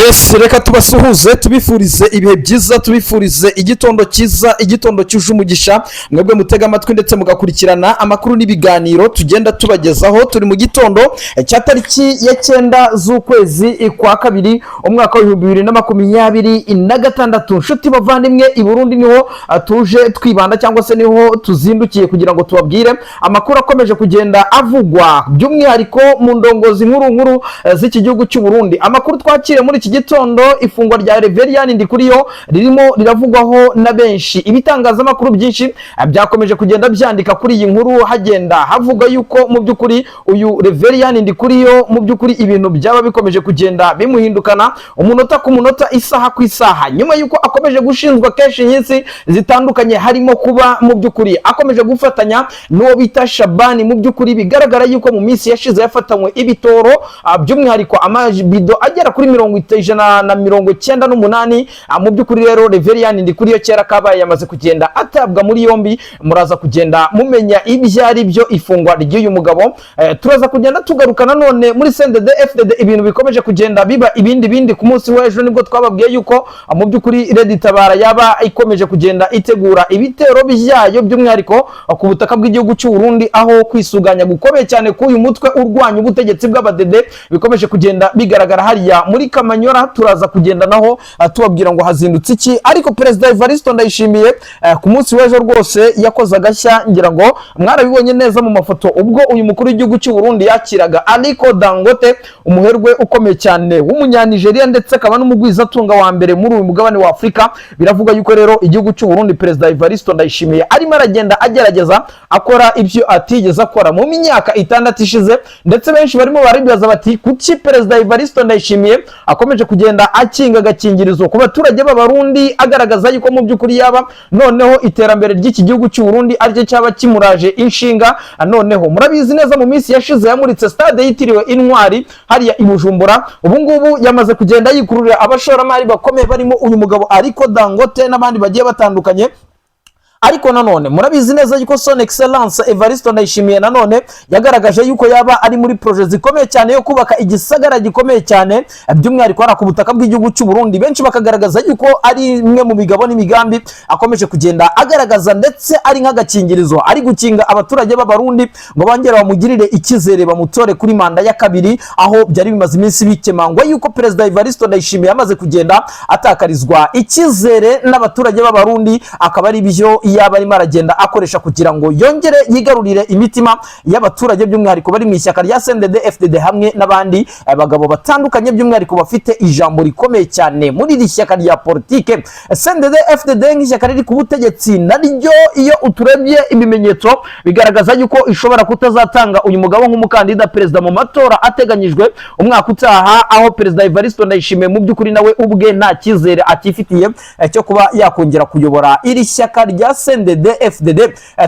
Yes, reka tubasuhuze, tubifurize ibihe byiza, tubifurize igitondo cyiza, igitondo cyuje umugisha. Mwebwe mutega amatwi ndetse mugakurikirana amakuru n'ibiganiro tugenda tubagezaho, turi mu gitondo cya tariki ya 9 z'ukwezi kwa kabiri, umwaka wa 2026. Nshuti bavandimwe, i Burundi niho tuje twibanda cyangwa se niho tuzindukiye kugira ngo tubabwire amakuru akomeje kugenda avugwa, by'umwihariko mu ndongozi nkuru nkuru z'iki gihugu cy'u Burundi. Amakuru twakiriye muri iki gitondo, ifungwa rya Reverien Ndikuriyo ririmo riravugwaho na benshi. Ibitangazamakuru byinshi byakomeje kugenda byandika kuri iyi nkuru, hagenda havuga yuko mu by'ukuri uyu Reverien Ndikuriyo, mu by'ukuri ibintu byaba bikomeje kugenda bimuhindukana umunota ku munota, isaha ku isaha, nyuma yuko akomeje gushinjwa kenshi nyinshi zitandukanye, harimo kuba mu by'ukuri akomeje gufatanya n'uwo bita Shabani. Mu by'ukuri bigaragara yuko mu minsi yashize yafatanywe ibitoro, by'umwihariko amabido agera kuri 198. Mu by'ukuri rero Reverien Ndikuriyo kera kabaye yamaze kugenda atabwa muri yombi. Muraza kugenda mumenya ibyo ari byo, ifungwa ry'uyu mugabo. Turaza kugenda tugaruka nanone muri CNDD FDD, ibintu bikomeje kugenda biba ibindi bindi. Ku munsi w'ejo nibwo twababwiye yuko mu by'ukuri Red Tabara yaba ikomeje kugenda itegura ibitero byayo, by'umwihariko ku butaka bw'igihugu cy'u Burundi, aho kwisuganya gukomeye cyane k'uyu mutwe urwanya ubutegetsi bw'abadede bikomeje kugenda bigaragara hariya muri Kamanyora. Turaza kugenda naho tubabwira ngo hazindutse iki. Ariko Perezida Evariste Ndayishimiye ku munsi w'ejo rwose yakoze agashya, ngira ngo mwarabibonye neza mu mafoto, ubwo uyu mukuru w'igihugu cy'u Burundi yakiraga Aliko Dangote, umuherwe ukomeye cyane w'Umunyanigeriya ndetse akaba n'umugwizatunga wa mbere muri uyu mugabane wa Afurika. Biravuga yuko rero igihugu cy'u Burundi, Perezida Evariste Ndayishimiye arimo aragenda agerageza akora ibyo atigeze akora mu myaka 6 ishize. Ndetse benshi barimo baribaza bati: "Kuki Perezida Evariste Ndayishimiye akomeje kugenda akinga agakingirizo ku baturage b'Abarundi, agaragaza yuko mu by'ukuri yaba noneho iterambere ry'iki gihugu cy'u Burundi aricyo cyaba kimuraje inshinga?" Noneho murabizi neza, mu minsi yashize yamuritse stade yitiriwe Intwari hariya i Bujumbura. Ubu ngubu yamaze kugenda yikururira abashoramari bakomeye, barimo uyu mugabo Aliko Dangote n'abandi bagiye batandukanye. Ariko nanone murabizi neza yuko Son Excellence Evariste Ndayishimiye nanone yagaragaje yuko yaba ari muri projet zikomeye cyane yo kubaka igisagara gikomeye cyane, by'umwihariko hariya ku butaka bw'igihugu cy'u Burundi. Benshi bakagaragaza yuko ari imwe mu migabo n'imigambi akomeje kugenda agaragaza, ndetse ari nk'agakingirizo ari gukinga abaturage b'Abarundi ngo bongere bamugirire icyizere, bamutore kuri manda ya kabiri, aho byari bimaze iminsi bikemangwa yuko Perezida Evariste Ndayishimiye yamaze kugenda atakarizwa icyizere n'abaturage b'Abarundi, akaba ari byo yaba arimo aragenda akoresha kugira ngo yongere yigarurire imitima y'abaturage, by'umwihariko bari mu ishyaka rya CNDD FDD, hamwe n'abandi bagabo batandukanye, by'umwihariko bafite ijambo rikomeye cyane muri iri shyaka rya politike CNDD FDD nk'ishyaka riri ku butegetsi. Naryo iyo uturebye, ibimenyetso bigaragaza yuko ishobora kutazatanga uyu mugabo nk'umukandida perezida mu matora ateganyijwe umwaka utaha, aho Perezida Evariste Ndayishimiye mu by'ukuri nawe ubwe nta cyizere atifitiye cyo kuba yakongera kuyobora iri shyaka rya CNDD FDD.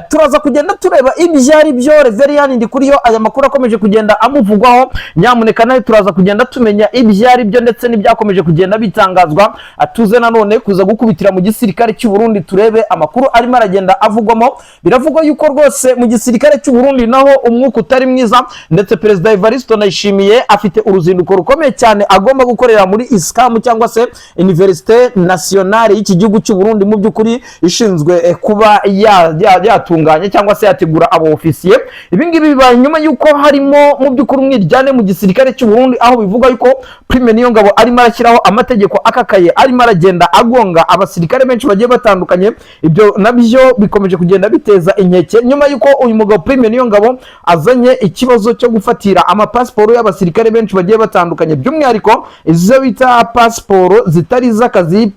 Turaza kugenda tureba ibyo ari byo. Reverien Ndikuriyo, aya makuru akomeje kugenda amuvugwaho, nyamuneka nawe turaza kugenda tumenya ibyo ari byo ndetse n'ibyakomeje kugenda bitangazwa. Tuze nanone kuza gukubitira mu gisirikare cy'u Burundi, turebe amakuru arimo aragenda avugwamo. Biravugwa yuko rwose mu gisirikare cy'u Burundi naho umwuka utari mwiza, ndetse Perezida Evariste Ndayishimiye afite uruzinduko rukomeye cyane agomba gukorera muri ISCAM, cyangwa se Université Nationale y'iki gihugu cy'u Burundi, mu by'ukuri ishinzwe kuba yatunganya cyangwa se yategura abo ofisiye. Ibi ngibi bibaye nyuma y'uko harimo mu by'ukuri umwiryane mu gisirikare cy'u Burundi, aho bivugwa yuko Prime Niyongabo arimo arashyiraho amategeko akakaye, arimo aragenda agonga abasirikare benshi bagiye batandukanye. Ibyo nabyo bikomeje kugenda biteza inkeke, nyuma y'uko uyu mugabo Prime Niyongabo azanye ikibazo cyo gufatira amapasiporo y'abasirikare benshi bagiye batandukanye, by'umwihariko izo bita pasiporo zitari iz'akazi,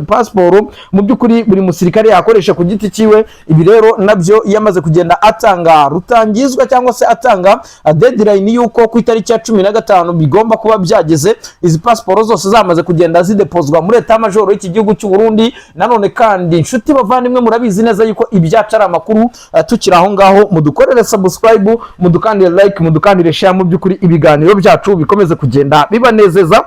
pasiporo mu by'ukuri buri musirikare yakoresha ku giti cyiwe. Ibi rero nabyo iyo amaze kugenda atanga rutangizwa cyangwa se atanga deadline y'uko ku itariki ya 15 bigomba kuba byageze, izi pasiporo zose zamaze kugenda zidepozwa muri état-major y'iki gihugu cy'u Burundi. Nanone kandi, inshuti bavandimwe, murabizi neza yuko ibyacu ari amakuru. Tukiri aho ngaho, mudukorere subscribe, mudukandire like, mudukandire share, mu by'ukuri ibiganiro byacu bikomeze kugenda bibanezeza.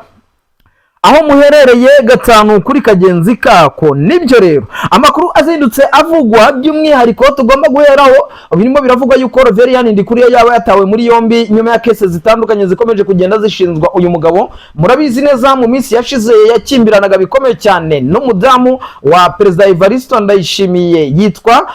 Aho muherereye gatanu kuri kagenzi kako. Nibyo rero, amakuru azindutse avugwa by'umwihariko tugomba guheraho, birimo biravugwa yuko Reverien Ndikuriyo yaba yatawe muri yombi nyuma ya case zitandukanye zikomeje kugenda zishinzwa uyu mugabo. Murabizi neza, mu minsi yashize yakimbiranaga bikomeye cyane n'umudamu wa Perezida Evariste Ndayishimiye yitwa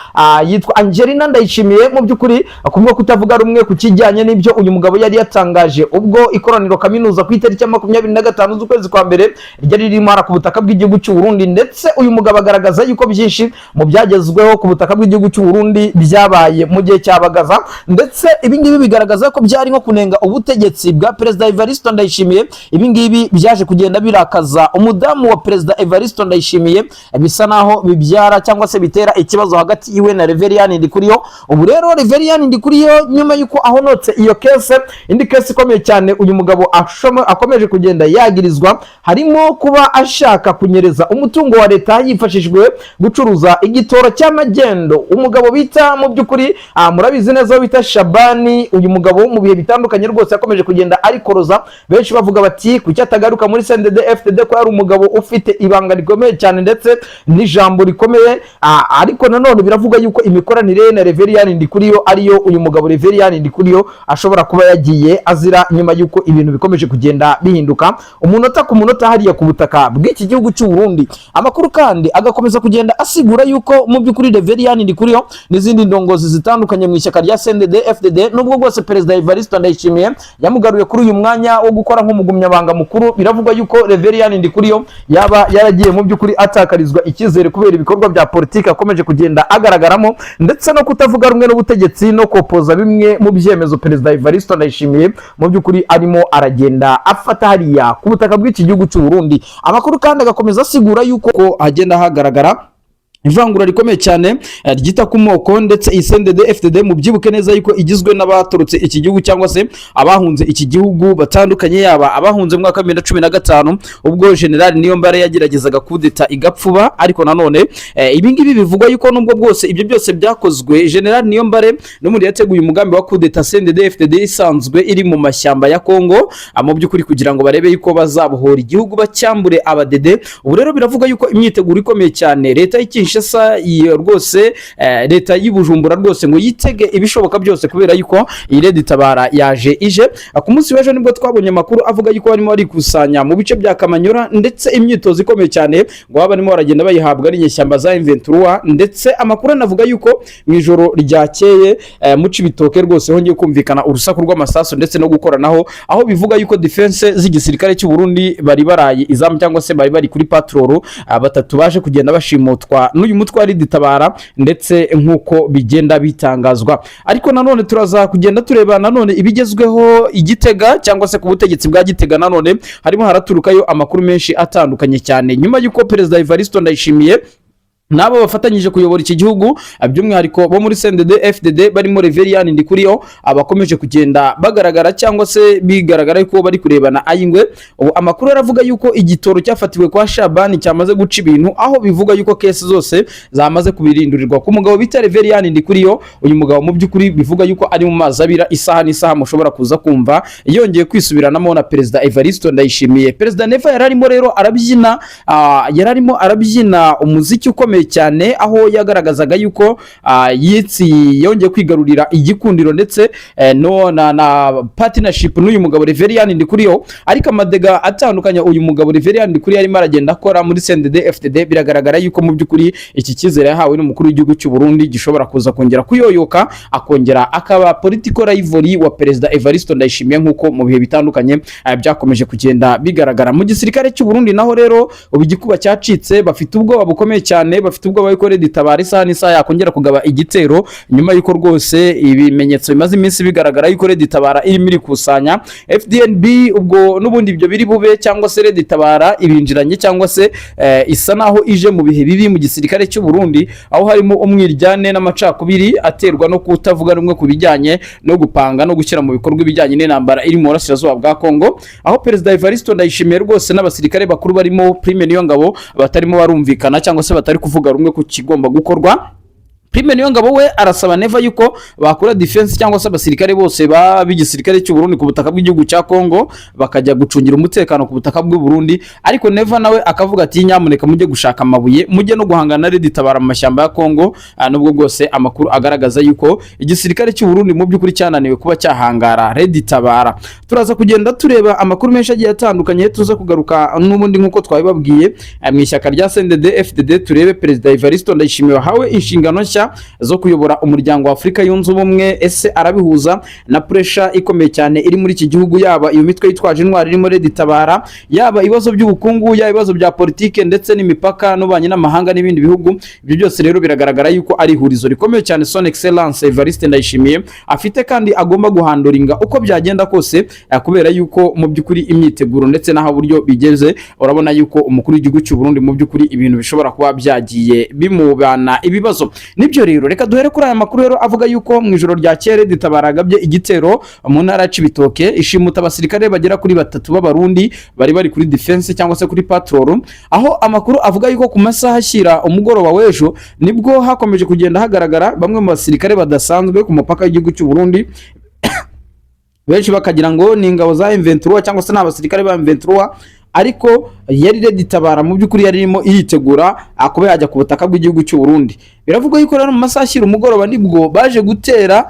Angelina Ndayishimiye, mu by'ukuri kubwo kutavuga rumwe ku kijyanye n'ibyo uyu mugabo yari yatangaje ubwo ikoraniro kaminuza ku itariki ya 25 z'ukwezi kwa mbere ryari ririmo hara ku butaka bw'igihugu cy'u Burundi. Ndetse uyu mugabo agaragaza yuko byinshi mu byagezweho ku butaka bw'igihugu cy'u Burundi byabaye mu gihe cya Bagaza, ndetse ibi ngibi bigaragaza ko byari nko kunenga ubutegetsi bwa Perezida Evariste Ndayishimiye. Ibi ngibi byaje kugenda birakaza umudamu wa Perezida Evariste Ndayishimiye, bisa naho bibyara cyangwa se bitera ikibazo hagati yiwe na Reverien Ndikuriyo. Ubu rero Reverien Ndikuriyo, nyuma yuko ahonotse iyo case, indi case ikomeye cyane uyu mugabo akomeje kugenda yagirizwa harimo kuba ashaka kunyereza umutungo wa leta yifashishijwe gucuruza igitoro cy'amagendo. Umugabo bita mu by'ukuri, murabizi neza, bita Shabani, uyu mugabo mu bihe bitandukanye rwose yakomeje kugenda arikoroza, benshi bavuga bati kuki atagaruka muri CNDD FDD, ko yari umugabo ufite ibanga rikomeye cyane ndetse n'ijambo rikomeye. Ariko nanone biravuga yuko imikoranire ye na Reverien Ndikuriyo ariyo uyu mugabo Reverien Ndikuriyo ashobora kuba yagiye azira, nyuma yuko ibintu bikomeje kugenda bihinduka umunota ku munota hariya ku butaka bw'iki gihugu cy'u Burundi. Amakuru kandi agakomeza kugenda asigura yuko mu by'ukuri Reverien Ndikuriyo n'izindi ndongozi zitandukanye mu ishyaka rya CNDD FDD, nubwo bwose Perezida Evariste Ndayishimiye yamugaruye kuri uyu mwanya wo gukora nk'umugumyabanga mukuru, biravugwa yuko Reverien Ndikuriyo yaba yaragiye mu by'ukuri atakarizwa icyizere kubera ibikorwa bya politiki akomeje kugenda agaragaramo, ndetse no kutavuga rumwe n'ubutegetsi no kopoza bimwe mu byemezo Perezida Evariste Ndayishimiye mu by'ukuri arimo aragenda afata hariya ku butaka bw'iki gihugu cy'u Burundi. Amakuru kandi agakomeza asigura yuko ko hagenda hagaragara ivangura rikomeye cyane ryita ku moko, ndetse iyi CNDD FDD mubyibuke neza yuko igizwe n'abaturutse iki gihugu cyangwa se abahunze iki gihugu batandukanye, yaba abahunze mu mwaka wa 2015 ubwo General Niyombare yageragezaga kudeta igapfuba. Ariko nanone ibi ngibi bivugwa yuko nubwo bwose ibyo byose byakozwe, General Niyombare n'ubundi yateguye umugambi wa kudeta CNDD FDD isanzwe iri mu mashyamba ya Kongo, mu by'ukuri kugira ngo barebe yuko bazabohora igihugu bacyambure abadede. Ubu rero biravuga yuko imyiteguro ikomeye cyane leta y'i Kinshasa iyo rwose, leta y'i Bujumbura rwose ngo yitege ibishoboka byose, kubera yuko iyi Red Tabara yaje ije. Ku munsi w'ejo nibwo twabonye amakuru avuga yuko barimo barikusanya mu bice bya Kamanyora, ndetse imyitozo ikomeye cyane ngo baba barimo baragenda bayihabwa n'inyeshyamba za M23. Ndetse amakuru anavuga yuko mu ijoro ryakeye mu Cibitoke rwose hongeye kumvikana urusaku rw'amasasu ndetse no gukoranaho, aho bivuga yuko defense z'igisirikare cy'u Burundi bari baraye izamu cyangwa se bari bari kuri patrol, batatu baje kugenda bashimutwa n'uyu mutwe wa Red Tabara, ndetse nk'uko bigenda bitangazwa. Ariko nanone turaza kugenda tureba nanone ibigezweho i Gitega cyangwa se ku butegetsi bwa Gitega. Nanone harimo haraturukayo amakuru menshi atandukanye cyane nyuma y'uko Perezida Evariste Ndayishimiye n'abo bafatanyije kuyobora iki gihugu, by'umwihariko bo muri CNDD FDD barimo Reverien Ndikuriyo, abakomeje kugenda bagaragara cyangwa se bigaragara yuko bari kurebana ayingwe. Ubu amakuru aravuga yuko igitoro cyafatiwe kwa Shabani cyamaze guca ibintu, aho bivuga yuko case zose zamaze kubirindurirwa ku mugabo bita Reverien Ndikuriyo. Uyu mugabo mu by'ukuri bivuga yuko ari mu mazi abira, isaha n'isaha mushobora kuza kumva yongeye kwisubiranamo na Perezida Evariste Ndayishimiye. Perezida Neva yari arimo rero arabyina, yari arimo arabyina umuziki ukomeye cyane, aho yagaragazaga yuko yitsi yongeye kwigarurira igikundiro ndetse no na partnership n'uyu mugabo Reverien Ndikuriyo. Ariko amadega atandukanye uyu mugabo Reverien Ndikuriyo arimo aragenda akora muri CNDD FDD, biragaragara yuko mu by'ukuri iki cyizere yahawe n'umukuru w'igihugu cy'u Burundi gishobora kuza kongera kuyoyoka, akongera akaba political rivalry wa Perezida Evariste Ndayishimiye, nk'uko mu bihe bitandukanye byakomeje kugenda bigaragara. Mu gisirikare cy'u Burundi naho rero ubu igikuba cyacitse, bafite ubwoba bukomeye cyane, bafite ubwoba yuko Red Tabara isaha n'isaha yakongera kugaba igitero, nyuma yuko rwose ibimenyetso bimaze iminsi bigaragara yuko Red Tabara irimo irikusanya FDNB. Ubwo n'ubundi ibyo biri bube cyangwa se Red Tabara ibinjiranye cyangwa se isa naho ije mu bihe bibi mu gisirikare cy'u Burundi, aho harimo umwiryane n'amacakubiri aterwa no kutavuga rumwe ku bijyanye no gupanga no gushyira mu bikorwa ibijyanye n'intambara iri mu burasirazuba bwa Kongo, aho Perezida Evariste Ndayishimiye rwose n'abasirikare bakuru barimo Prime Niyongabo batarimo barumvikana cyangwa se batari kuvuga rumwe ku kigomba gukorwa. Prime Niyongabo we arasaba Neva yuko bakora defense cyangwa se abasirikare bose b'igisirikare cy'u Burundi ku butaka bw'igihugu cya Congo bakajya gucungira umutekano ku butaka bw'u Burundi, ariko Neva nawe akavuga ati: "Nyamuneka mujye gushaka amabuye, mujye no guhangana na Red Tabara mu mashyamba ya Congo." Nubwo bwose amakuru agaragaza yuko igisirikare cy'u Burundi mu by'ukuri cyananiwe kuba cyahangara Red Tabara. Turaza kugenda tureba amakuru menshi agiye atandukanye, tuza kugaruka n'ubundi nk'uko twabibabwiye mu ishyaka rya CNDD FDD, turebe Perezida Evariste Ndayishimiye wahawe inshingano nshya zo kuyobora Umuryango wa Afurika Yunze Ubumwe. Ese arabihuza na pressure ikomeye cyane iri muri iki gihugu, yaba iyo mitwe yitwaje intwari irimo Red Tabara, yaba ibibazo by'ubukungu, yaba ibibazo bya politike ndetse n'imipaka n'ububanyi n'amahanga n'ibindi bihugu? Ibyo byose rero biragaragara yuko ari ihurizo rikomeye cyane Son Excellence Evariste Ndayishimiye afite kandi agomba guhandlinga uko byagenda kose, kubera yuko mu by'ukuri imyiteguro ndetse n'aho buryo bigeze, urabona yuko umukuru w'igihugu cy'u Burundi mu by'ukuri ibintu bishobora kuba byagiye bimubana ibibazo. Nibyo rero, reka duhere kuri aya makuru rero avuga yuko mu ijoro rya kera Tabara yagabye igitero mu ntara ya Cibitoke, ishimuta abasirikare bagera kuri batatu b'Abarundi bari kuri defense cyangwa se kuri patrol, aho amakuru avuga yuko ku masaha ashyira umugoroba w'ejo nibwo hakomeje kugenda hagaragara bamwe mu basirikare badasanzwe ku mupaka w'igihugu cy'u Burundi, benshi bakagira ngo ni ingabo za M23 cyangwa se ni abasirikare ba M23, ariko yari Red Tabara mu by'ukuri yari irimo iritegura kuba yajya ku butaka bw'igihugu cy'u Burundi. Biravugwa yuko rero mu masaha ashyira umugoroba nibwo baje gutera,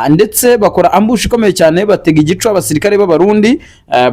ndetse bakora ambush ikomeye cyane, batega igico abasirikare b'Abarundi,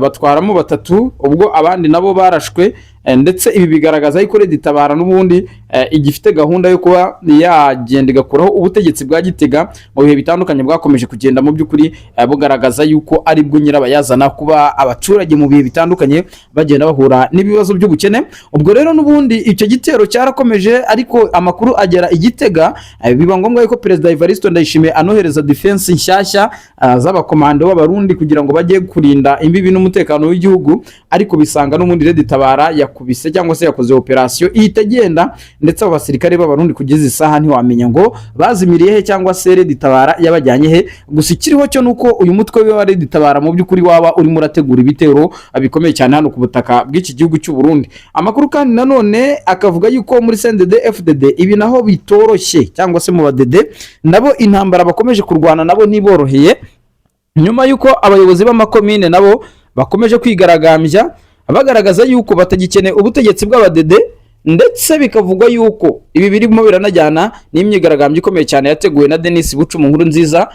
batwaramo batatu, ubwo abandi nabo barashwe. Ndetse ibi bigaragaza yuko Red Tabara n'ubundi igifite gahunda yo kuba yagenda igakuraho ubutegetsi bwa Gitega mu bihe bitandukanye bwakomeje kugenda mu by'ukuri bugaragaza yuko ari bwo nyirabayazana kuba abaturage mu bihe bitandukanye bagenda bahura n'ibibazo by'ubukene. Ubwo rero n'ubundi icyo gitero cyarakomeje, ariko amakuru agera i Gitega, biba ngombwa yuko Perezida Evariste Ndayishimiye anohereza defense nshyashya z'abakomando b'Abarundi kugira ngo bajye kurinda imbibi n'umutekano w'igihugu, ariko bisanga n'ubundi Red Tabara yakubise cyangwa se yakoze operation ihita igenda, ndetse abo basirikare b'Abarundi kugeza isaha ntiwamenya ngo bazimiriye he cyangwa se Red Tabara yabajyanye he. Gusa ikiriho cyo nuko uyu mutwe wa Red Tabara mu by'ukuri waba urimo urategura ibitero bikomeye cyane hano ku butaka bw'iki gihugu cy'u Burundi. Amakuru kandi nanone akavuga yuko muri CNDD FDD ibi naho bitoroshye, cyangwa se mu badede nabo intambara bakomeje kurwana nabo ntiboroheye, nyuma y'uko abayobozi b'amakomine nabo bakomeje kwigaragambya bagaragaza yuko batagikeneye ubutegetsi bw'abadede, ndetse bikavugwa yuko ibi birimo biranajyana n'imyigaragambyo ikomeye cyane yateguwe na Denis Bucumi Nkurunziza,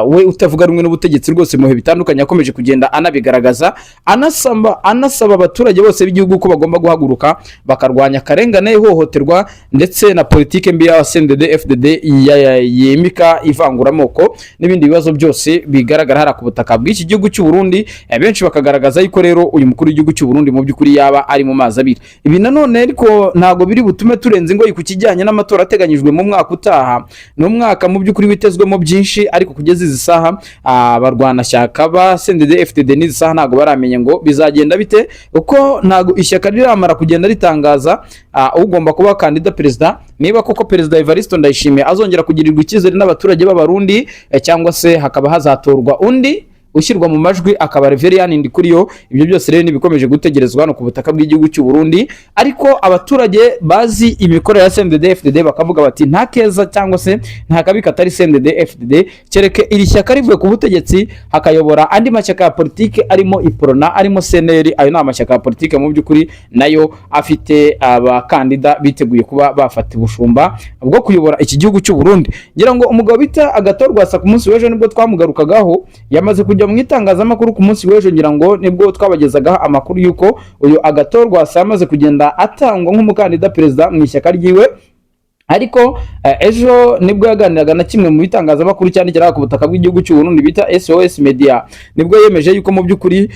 we utavuga rumwe n'ubutegetsi rwose mu bihe bitandukanye yakomeje kugenda anabigaragaza, anasaba abaturage bose b'igihugu ko bagomba guhaguruka bakarwanya akarengane, ihohoterwa ndetse na politike mbi ya CNDD FDD yimika ivanguramoko n'ibindi bibazo byose bigaragara hariya ku butaka bw'iki gihugu cy'u Burundi. Benshi bakagaragaza yuko rero uyu mukuru w'igihugu cy'u Burundi mu by'ukuri yaba ari mu mazi abiri. Ibi nanone ariko ntabwo biri butume turenza ingoyi ku kijyanye n'amatora ateganyijwe mu mwaka utaha. Ni umwaka mu by'ukuri witezwemo byinshi, ariko kugeza izi saha abarwanashyaka ba CNDD FDD n'izi saha ntabwo baramenya ngo bizagenda bite, kuko ntabwo ishyaka riramara kugenda ritangaza ugomba kuba kandida perezida, niba koko Perezida Evariste Ndayishimiye azongera kugirirwa icyizere n'abaturage b'Abarundi, cyangwa se hakaba hazatorwa undi ushyirwa mu majwi akaba Reverien Ndikuriyo. Ibyo byose rero nibikomeje gutegerezwa hano ku butaka bw'igihugu cy'u Burundi, ariko abaturage bazi imikorere ya CNDD FDD bakavuga bati: "Nta keza cyangwa se nta kabi katari CNDD FDD, kereke iri shyaka rivuye ku butegetsi hakayobora andi mashyaka ya politike arimo Iprona, arimo CNL." Ayo ni amashyaka ya politike mu by'ukuri nayo afite abakandida biteguye kuba bafata ubushumba bwo kuyobora iki gihugu cy'u Burundi. Ngira ngo umugabo bita Agathon Rwasa, ku munsi w'ejo nibwo twamugarukagaho, yamaze kujya mu itangazamakuru ku munsi w'ejo. Ngira ngo nibwo twabagezagaho amakuru y'uko uyu Agathon Rwasa yamaze kugenda atangwa nk'umukandida perezida mu ishyaka ryiwe, ariko ejo nibwo yaganiraga na kimwe mu bitangazamakuru cyandikira ku butaka bw'igihugu cy'u Burundi bita SOS Media, nibwo yemeje yuko mu by'ukuri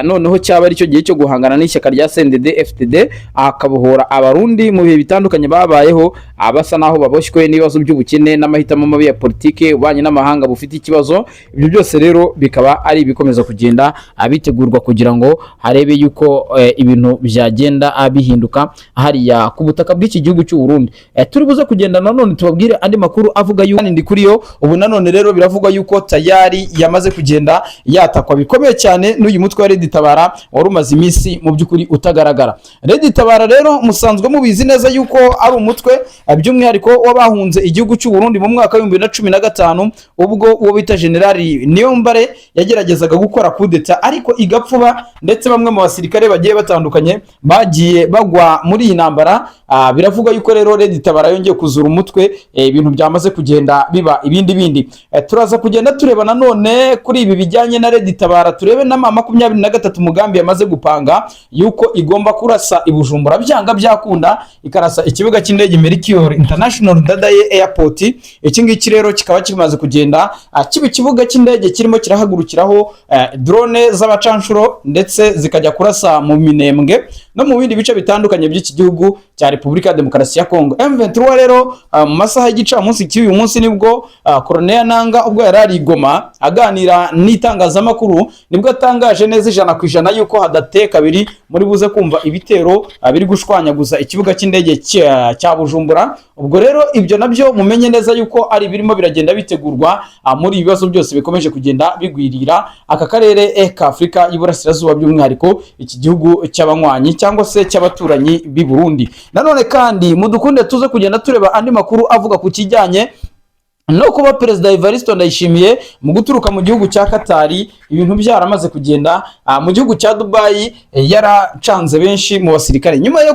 noneho cyaba ari cyo gihe cyo guhangana n'ishyaka rya CNDD FDD, akabohora Abarundi mu bihe bitandukanye babayeho abasa naho baboshywe n'ibibazo by'ubukene n'amahitamo mabi ya politike, ububanyi n'amahanga bufite ikibazo. Ibyo byose rero bikaba ari ibikomeza kugenda bitegurwa kugira ngo harebe yuko ibintu byagenda bihinduka hariya ku butaka bw'iki gihugu cy'u Burundi. Turi buze kugenda nanone tubabwire andi makuru avuga yuko ndi kuri yo ubu nanone rero biravugwa yuko tayari yamaze kugenda yatakwa bikomeye cyane n'uyu mutwe wa Red Tabara wari umaze iminsi mu by'ukuri utagaragara. Red Tabara rero musanzwe mubizi neza yuko ari umutwe by'umwihariko w'abahunze igihugu cy'u Burundi mu mwaka wa 2015, ubwo uwo bita Generali Niyombare yageragezaga gukora kudeta ariko igapfuba, ndetse bamwe mu basirikare bagiye batandukanye bagiye bagwa muri iyi ntambara. Biravugwa yuko rero Red Tabara yongeye kuzura umutwe, ibintu byamaze kugenda biba ibindi bindi. Turaza kugenda tureba nanone kuri ibi bijyanye na Red Tabara, turebe na M23 umugambi yamaze gupanga yuko igomba kurasa i Bujumbura byanga byakunda, ikarasa ikibuga cy'indege Melchior International Ndadaye Airport. Iki ngiki rero kikaba kimaze kugenda kiba ikibuga cy'indege kirimo kirahagurukiraho drone z'abacanshuro, ndetse zikajya kurasa mu Minembwe no mu bindi bice bitandukanye by'iki gihugu cya Repubulika ya Demokarasi ya Kongo. M23 rero mu masaha y'igicamunsi cy'uyu munsi nibwo Corneille Nanga, ubwo yari ari i Goma aganira n'itangazamakuru, nibwo atangaje neza 100% yuko hadateye kabiri muri buze kumva ibitero biri gushwanyaguza ikibuga cy'indege cya Bujumbura. Ubwo rero ibyo nabyo mumenye neza yuko ari ibirimo biragenda bitegurwa muri ibi bibazo byose bikomeje kugenda bigwirira aka karere ka Afurika y'Iburasirazuba, by'umwihariko iki gihugu cy'abanywanyi cyangwa se cy'abaturanyi b'i Burundi. Nanone kandi mudukunde tuze kugenda tureba andi makuru avuga ku kijyanye no kuba Perezida Evariste Ndayishimiye mu guturuka mu gihugu cya Katari ibintu byaramaze kugenda mu gihugu cya Dubai, yaracanze benshi mu basirikare nyuma yo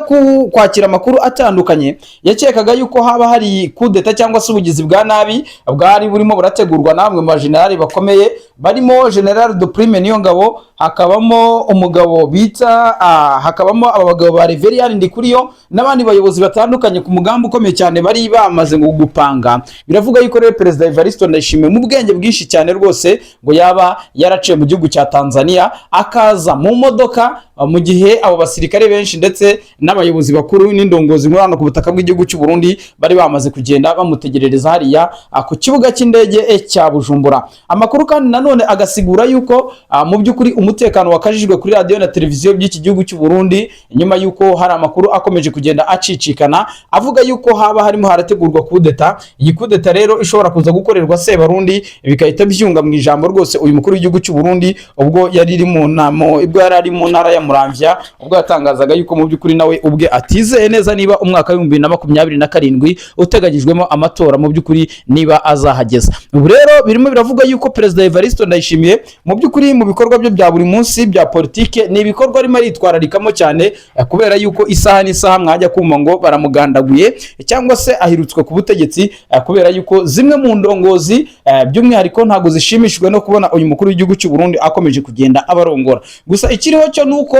kwakira amakuru atandukanye yakekaga yuko haba hari kudeta cyangwa se ubugizi bwa nabi bwari burimo burategurwa na bamwe mu bajenerali bakomeye, barimo General de Prime Niyongabo, hakabamo umugabo bita hakabamo aba bagabo ba Reverien Ndikuriyo n'abandi bayobozi batandukanye, ku mugambi ukomeye cyane bari bamaze ngo gupanga. Biravuga yuko rero Perezida Evariste Ndayishimiye mu bwenge bwinshi cyane rwose ngo yaba yaraciye mu gihugu cya Tanzania akaza mu modoka mu gihe abo basirikare benshi ndetse n'abayobozi bakuru n'indongozi nkuru hano ku butaka bw'igihugu cy'u Burundi bari bamaze kugenda bamutegerereza hariya ku kibuga cy'indege cya Bujumbura. Amakuru kandi nanone agasigura yuko mu by'ukuri umutekano wakajijwe kuri radiyo na televiziyo by'iki gihugu cy'u Burundi, nyuma yuko hari amakuru akomeje kugenda acicikana avuga yuko haba harimo harategurwa kudeta. Iyi kudeta rero ishobora kuza gukorerwa Sebarundi, bigahita byunga mu ijambo rwose uyu mukuru w'igihugu cy'u Burundi ubwo yari iri mu nama, ubwo yari ari mu ntara ya Muramvya, ubwo yatangazaga yuko mu by'ukuri nawe ubwe atizeye neza niba umwaka wa 2027 uteganyijwemo amatora mu by'ukuri niba azahageza. Ubu rero birimo biravuga yuko Perezida Evariste Ndayishimiye mu by'ukuri mu bikorwa bye bya buri munsi bya politike ni ibikorwa arimo aritwararikamo cyane, kubera yuko isaha n'isaha mwajya kumva ngo baramugandaguye cyangwa se ahirutswe ku butegetsi, kubera yuko zimwe mu ndongozi by'umwihariko ntabwo zishimishijwe no kubona uyu mukuru w'igihugu cy'u Burundi akomeje kugenda abarongora. Gusa ikiriho cyo nuko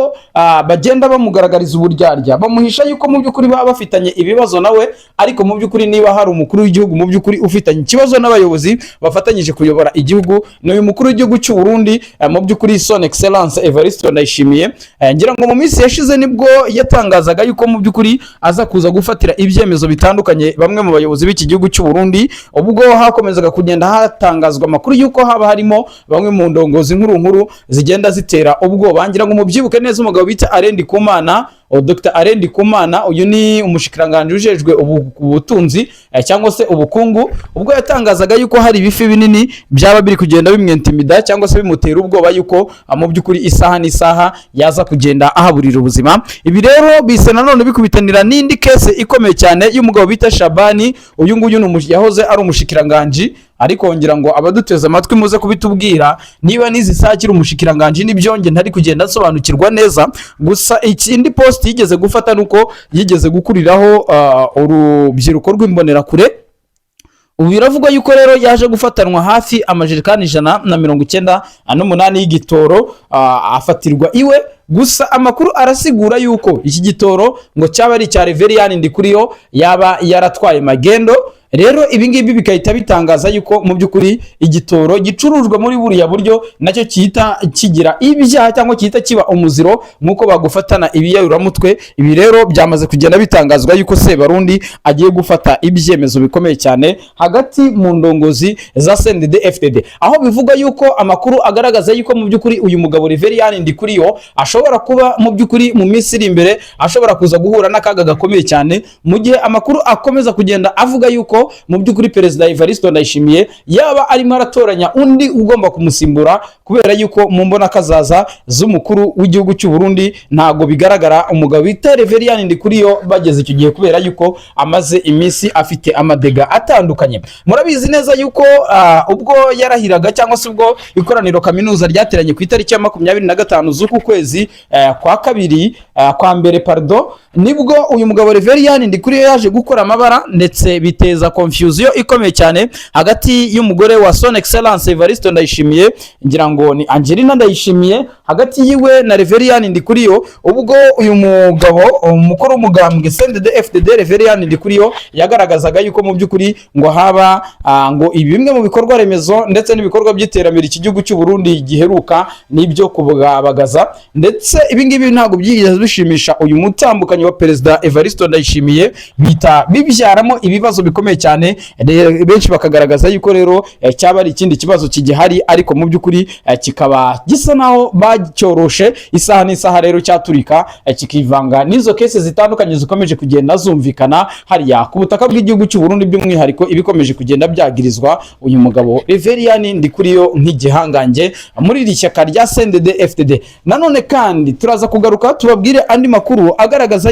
bagenda bamugaragariza uburyarya, bamuhisha yuko mu by'ukuri baba bafitanye ibibazo nawe, ariko mu by'ukuri niba hari umukuru w'igihugu mu by'ukuri ufitanye ikibazo n'abayobozi bafatanyije kuyobora igihugu, ni uyu mukuru w'igihugu cy'u Burundi, mu by'ukuri Son Excellence Evariste Ndayishimiye. Ngira ngo mu minsi yashize nibwo yatangazaga yuko mu by'ukuri aza kuza gufatira ibyemezo bitandukanye bamwe mu bayobozi b'iki gihugu cy'u Burundi, ubwo hakomezaga kugenda hatangazwa amakuru yuko haba harimo bamwe mu ndongozi nkuru nkuru zigenda zitera ubwoba. Ngira ngo mubyibuke neza umugabo bita Alain Ndikumana, Dr Alain Ndikumana, uyu ni umushikiranganji ujejwe ubutunzi cyangwa se ubukungu, ubwo yatangazaga yuko hari ibifi binini byaba biri kugenda bimwentimida cyangwa se bimutera ubwoba yuko mu by'ukuri isaha n'isaha yaza kugenda ahaburira ubuzima. Ibi rero bise nanone bikubitanira n'indi case ikomeye cyane y'umugabo bita Shabani. Uyu nguyu ni yahoze ari umushikiranganji, ariko ngira ngo abaduteze amatwi muze kubitubwira niba n'izi saha akiri umushikiranganji. Nibyo nge ntari kugenda nsobanukirwa neza. Gusa ikindi post yigeze gufata nuko yigeze gukuriraho urubyiruko rw'imbonerakure. Ubu biravugwa yuko rero yaje gufatanwa hafi amajerekani 198 y'igitoro, afatirwa iwe. Gusa amakuru arasigura yuko iki gitoro ngo cyaba ari icya Reverien Ndikuriyo yaba yaratwaye magendo. Rero ibi ngibi bigahita bitangaza yuko mu by'ukuri igitoro gicurujwe muri buriya buryo nacyo cyita kigira ibyaha cyangwa cyita kiba umuziro nk'uko bagufatana ibiyayuramutwe. Ibi rero byamaze kugenda bitangazwa yuko Sebarundi agiye gufata ibyemezo bikomeye cyane hagati mu ndongozi za CNDD FDD, aho bivugwa yuko amakuru agaragaza yuko mu by'ukuri uyu mugabo Reverien Ndikuriyo ashobora kuba mu by'ukuri mu minsi iri imbere ashobora kuza guhura n'akaga gakomeye cyane, mu gihe amakuru akomeza kugenda avuga yuko yuko mu by'ukuri Perezida Evariste Ndayishimiye yaba arimo aratoranya undi ugomba kumusimbura, kubera yuko mu mbona kazaza z'umukuru w'igihugu cy'u Burundi ntago bigaragara umugabo bita Reverien Ndikuriyo bageze icyo gihe, kubera yuko amaze iminsi afite amadega atandukanye. Murabizi neza yuko ubwo yarahiraga, cyangwa se ubwo ikoraniro kaminuza ryateranye ku itariki ya 25 z'uku kwezi kwa kabiri, kwa mbere, pardon, nibwo uyu mugabo Reverien Ndikuriyo yaje gukora amabara, ndetse biteza confusion ikomeye cyane hagati y'umugore wa Son Excellence Evariste Ndayishimiye, ngira ngo ni Angelina Ndayishimiye, hagati yiwe na Reverien Ndikuriyo, ubwo uyu mugabo, umukuru w'umugambwe CNDD FDD, Reverien Ndikuriyo, yagaragazaga yuko mu by'ukuri ngo haba ngo bimwe mu bikorwa remezo ndetse n'ibikorwa by'iterambere iki gihugu cy'u Burundi giheruka n'ibyo kubwabagaza. Ndetse ibi ngibi ntabwo byigeze bishimisha uyu mutambukanyi wa Perezida Evariste Ndayishimiye, bita bibyaramo ibibazo bikomeye cyane. Benshi bakagaragaza yuko rero cyaba ari ikindi kibazo kigihari, ariko mu by'ukuri kikaba gisa naho bacyoroshe, isaha n'isaha rero cyaturika, kikivanga n'izo case zitandukanye zikomeje kugenda zumvikana hariya ku butaka bw'igihugu cy'u Burundi, by'umwihariko ibikomeje kugenda byagirizwa uyu mugabo Reverien Ndikuriyo nk'igihangange muri iri shyaka rya CNDD FDD. Nanone kandi turaza kugaruka tubabwire andi makuru agaragaza